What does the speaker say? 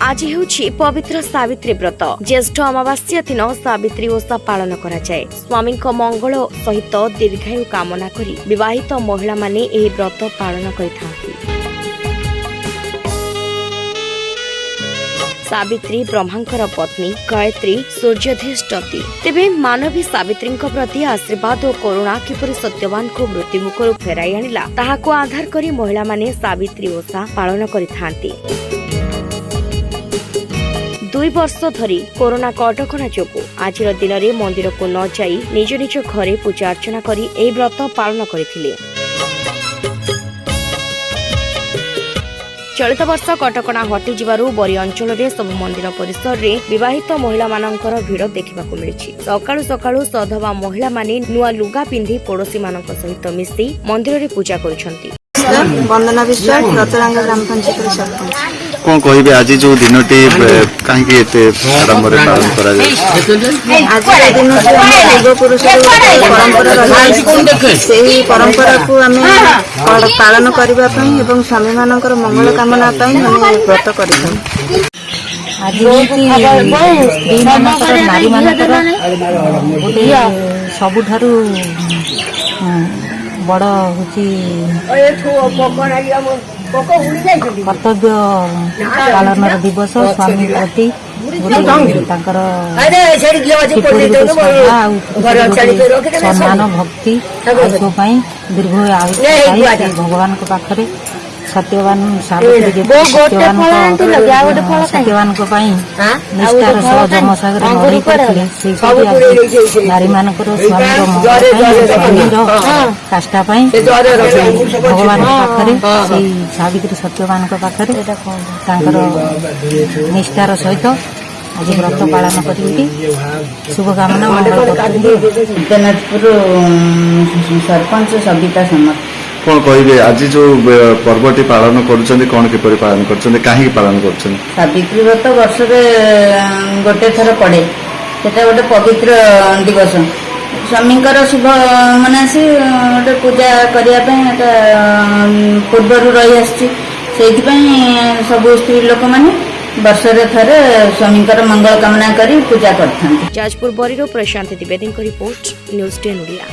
ଆଜି ହେଉଛି ପବିତ୍ର ସାବିତ୍ରୀ ବ୍ରତ। ଜ୍ୟେଷ୍ଠ ଅମାବାସ୍ୟା ଦିନ ସାବିତ୍ରୀ ଓଷା ପାଳନ କରାଯାଏ। ସ୍ୱାମୀଙ୍କ ମଙ୍ଗଳ ସହିତ ଦୀର୍ଘାୟୁ କାମନା କରି ବିବାହିତ ମହିଳାମାନେ ଏହି ବ୍ରତ ପାଳନ କରିଥାନ୍ତି। ସାବିତ୍ରୀ ବ୍ରହ୍ମାଙ୍କର ପତ୍ନୀ, ଗାୟତ୍ରୀ ସୂର୍ଯ୍ୟାଧିଷ୍ଠାତ୍ରୀ। ତେବେ ମାନବୀ ସାବିତ୍ରୀଙ୍କ ପ୍ରତି ଆଶୀର୍ବାଦ ଓ କରୁଣା କିପରି ସତ୍ୟବାନଙ୍କୁ ମୃତ୍ୟୁମୁଖରୁ ଫେରାଇ ଆଣିଲା, ତାହାକୁ ଆଧାର କରି ମହିଳାମାନେ ସାବିତ୍ରୀ ଓଷା ପାଳନ କରିଥାନ୍ତି। 2 ବର୍ଷ ଧରି କରୋନା କଟକଣା ଯୋଗୁଁ ଆଜିର ଦିନରେ ମନ୍ଦିରକୁ ନ ଯାଇ ନିଜ ନିଜ ଘରେ ପୂଜା ଅର୍ଚ୍ଚନା କରି ଏହି ବ୍ରତ ପାଳନ କରିଥିଲେ। ଚଳିତ ବର୍ଷ କଟକଣା ହଟିଯିବାରୁ ବରୀ ଅଞ୍ଚଳରେ ସବୁ ମନ୍ଦିର ପରିସରରେ ବିବାହିତ ମହିଳାମାନଙ୍କର ଭିଡ଼ ଦେଖିବାକୁ ମିଳିଛି। ସକାଳୁ ସକାଳୁ ସଧବା ମହିଳାମାନେ ନୂଆ ଲୁଗା ପିନ୍ଧି ପଡ଼ୋଶୀମାନଙ୍କ ସହିତ ମିଶି ମନ୍ଦିରରେ ପୂଜା କରୁଛନ୍ତି। ବନ୍ଦନା ବିଶ୍ୱାଳ, ରତରାଙ୍ଗ ଗ୍ରାମ ପଞ୍ଚାୟତର ସରପଞ୍ଚ। କଣ କହିବେ, ଆଜି ଯୋଉ ଦିନଟି କାହିଁକି ଏତେ ଆଡମ୍ବରରେ ପାଳନ କରାଯାଉଛି? ଆଜିର ଦିନଟି ଆମ ପୂର୍ବପୁରୁଷରୁ ଗୋଟେ ପରମ୍ପରା ରହିଆସିଛି। ସେହି ପରମ୍ପରାକୁ ଆମେ ପାଳନ କରିବା ପାଇଁ ଏବଂ ସ୍ୱାମୀମାନଙ୍କର ମଙ୍ଗଳ କାମନା ପାଇଁ ଆମେ ବ୍ରତ କରିଥାଉ। ଆଜି ହେଉଛି ସ୍ତ୍ରୀମାନଙ୍କର, ନାରୀମାନଙ୍କର ଗୋଟେ ସବୁଠାରୁ ବଡ଼ ହେଉଛି କର୍ତ୍ତବ୍ୟ ପାଳନର ଦିବସ। ସ୍ୱାମୀ ପ୍ରତି ଗୋଟେ ତାଙ୍କର କିପରି ଗୋଟେ ଶ୍ରଦ୍ଧା ଆଉ କିପରି ଗୋଟେ ସମ୍ମାନ, ଭକ୍ତି ଆୟୁଷ ପାଇଁ, ଦୀର୍ଘ ଆୟୁଷ ପାଇଁ ସେ ଭଗବାନଙ୍କ ପାଖରେ ସତ୍ୟବାନ ସାବିତ୍ରୀ ଯେପରି ସତ୍ୟବାନଙ୍କ ପାଇଁ ନିଷ୍ଠାର ସହ ଯମସାଗରେ ଲଢ଼େଇ କରିଥିଲେ, ସେହିପରି ଆଜି ନାରୀମାନଙ୍କର ସ୍ୱାମୀର ମଙ୍ଗଳ ପାଇଁ, ସ୍ୱାମୀର କାଷ୍ଠା ପାଇଁ ଭଗବାନଙ୍କ ପାଖରେ, ସେଇ ସାବିତ୍ରୀ ସତ୍ୟବାନଙ୍କ ପାଖରେ ତାଙ୍କର ନିଷ୍ଠାର ସହିତ ଆଜି ବ୍ରତ ପାଳନ କରିକି ଶୁଭକାମନା, ମଙ୍ଗଳ କରୁଛନ୍ତି। ବୈଦ୍ୟନାଥପୁର ସରପଞ୍ଚ ସବିତା ସମର୍ଥ। କଣ କହିବେ, ଆଜି ଯୋଉ ପର୍ବଟି ପାଳନ କରୁଛନ୍ତି, କଣ କିପରି ପାଳନ କରୁଛନ୍ତି, କାହିଁକି ପାଳନ କରୁଛନ୍ତି? ସାବିତ୍ରୀ ବ୍ରତ ବର୍ଷରେ ଗୋଟେ ଥର ପଡେ। ସେଟା ଗୋଟେ ପବିତ୍ର ଦିବସ। ସ୍ୱାମୀଙ୍କର ଶୁଭ ମନାସି ଗୋଟେ ପୂଜା କରିବା ପାଇଁ ଏଟା ପୂର୍ବରୁ ରହି ଆସିଛି। ସେଇଥିପାଇଁ ସବୁ ସ୍ତ୍ରୀ ଲୋକମାନେ ବର୍ଷରେ ଥରେ ସ୍ୱାମୀଙ୍କର ମଙ୍ଗଳ କାମନା କରି ପୂଜା କରିଥାନ୍ତି। ଯାଜପୁର ବରୀରୁ ପ୍ରଶାନ୍ତି ଦ୍ୱିବେଦୀଙ୍କ ରିପୋର୍ଟ, ନ୍ୟୁଜ୍ 10 ଓଡ଼ିଆ।